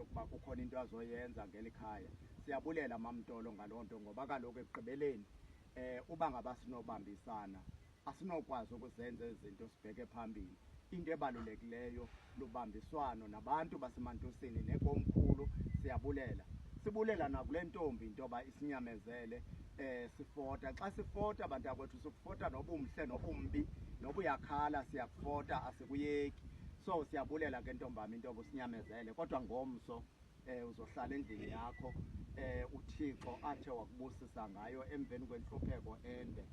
yokuba kukhona into azoyenza ngeli khaya. Siyabulela Mamtolo ngaloo nto, ngoba kaloku ekugqibeleni uba ngaba sinobambisana asinokwazi ukuzenza ezi zinto sibheke phambili. Into ebalulekileyo lubambiswano nabantu baseMantusini nekomkhulu. Siyabulela, sibulela nakule ntombi into yoba isinyamezele. Sifota xa sifota bantakwethu, sikufota nobumhle nobumbi, nobuyakhala siyakufota, asikuyeki. So siyabulela ke ntombam into yoba usinyamezele, kodwa ngomso uzohlala endlini yakho uThixo athe wakubusisa ngayo emveni kwentlupheko ende.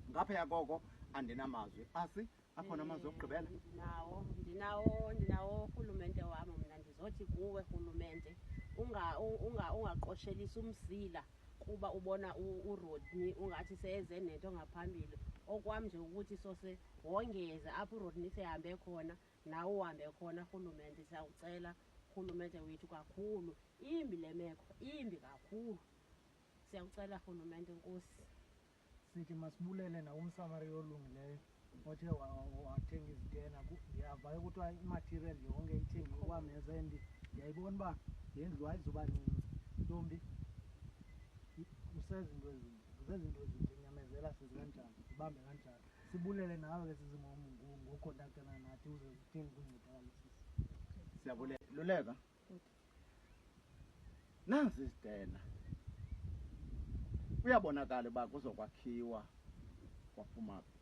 Ngaphaya koko andinamazwi. Asi akhona amazwi okugqibela? Ndinawo, ndinawo, ndinawo urhulumente wam. Mna ndizothi kuwe rhulumente, ungaqoshelisi umsila kuba ubona uRodney ungathi seze nento ngaphambili. Okwam nje ukuthi sose wongeze apho uRodney sehambe khona, nawe uhambe khona rhulumente. Siyawucela rhulumente wethu kakhulu, imbi le meko, imbi kakhulu. Siyawucela rhulumente, nkosi. Sithi masibulele nakumsamariya olungileyo othe wathenga izitena. Ndiyava ke kuthiwa imaterial yonke ithengiwe kwaMeza, and ndiyayibona uba le ndlu ayizuba ncinci. Ntombi, usezinto ezintle, usezinto ezintle, nyamezela sisi kanjalo, zibambe kanjalo. Sibulele nawe ke sisi ngokontaktana nathi uze uthenge ukuncedakala sisi. Siyabulela. Luleka. Nazi izitena. Kuyabonakala uba kuzokwakhiwa kwaphuma phi.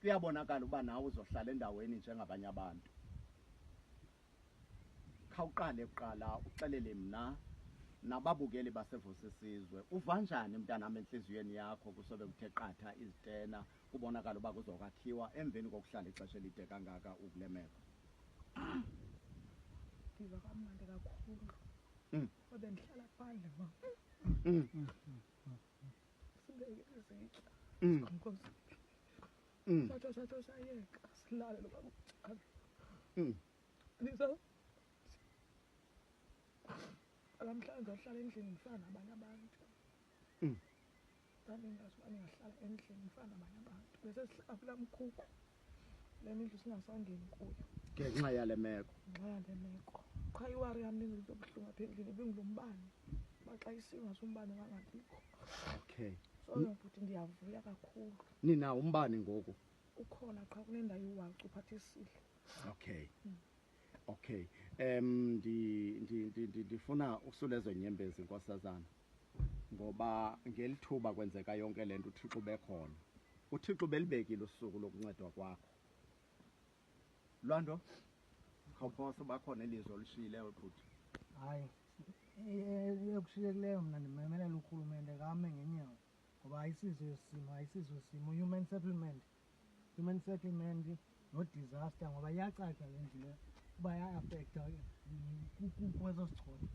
Kuyabonakala uba nawe uzohlala endaweni njengabanye abantu. Khawuqale kuqala uxelele mna nababukeli baseVusisizwe, uva njani mntanam entliziyweni yakho kusobe kuthe qatha izitena, kubonakala uba kuzokwakhiwa emveni kokuhlala ixesha elide kangaka ukule meko? Ndiva kamnandi kakhulu. Ngoba bendihlala phandle ma. Sibeke izitya. Nkosi. Satsho satsho sayeka silale loba kutshala. Ndiza namhlanje ndizohlala endlini ndifana nabanye abantu. Ndandingazi uba ndingahlala endlini ndifana nabanye abantu. Bese sihlala kulaa mkhukhu, le mindlu singasangeni kuyo. Ngenxa yale meko. Ngenxa yale meko. Qha iwari yam into ebuhlungu apha endlini ibingulo mbane. Uba xa isiwa umbane wangabikho. So bhuti ndiyavuya kakhulu. Ninawo umbane ngoku? Ukhona, qha kunendawo iwacu uphathisile. Okay. Ndifuna ukusula ezo nyembezi nkosazana, ngoba ngelithuba kwenzeka yonke le nto uThixo ubekhona. uThixo belibekile usuku lokuncedwa kwakho. Lwando, khawuphose bakhona ilizwi olishiyileyo bhuti. Hayi, ekushiyekileyo mna ndimemelela urhulumente kame ngenyawo, ngoba ayisiso isimo, ayisiso isimo. Human settlement, human settlement no disaster, ngoba iyacaca le ndlu le uba iya-affecta kweso sichotho.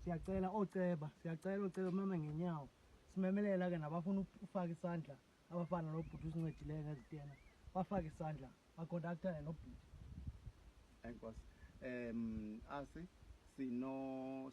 Siyacela ooceba, siyacela ooceba mame ngenyawo. Simemelela ke nabafuna ufaka isandla abafana nobhuti usincedileyo ngezitena, bafake isandla, bakontaktane nobhuti. Enkosi. Asi sino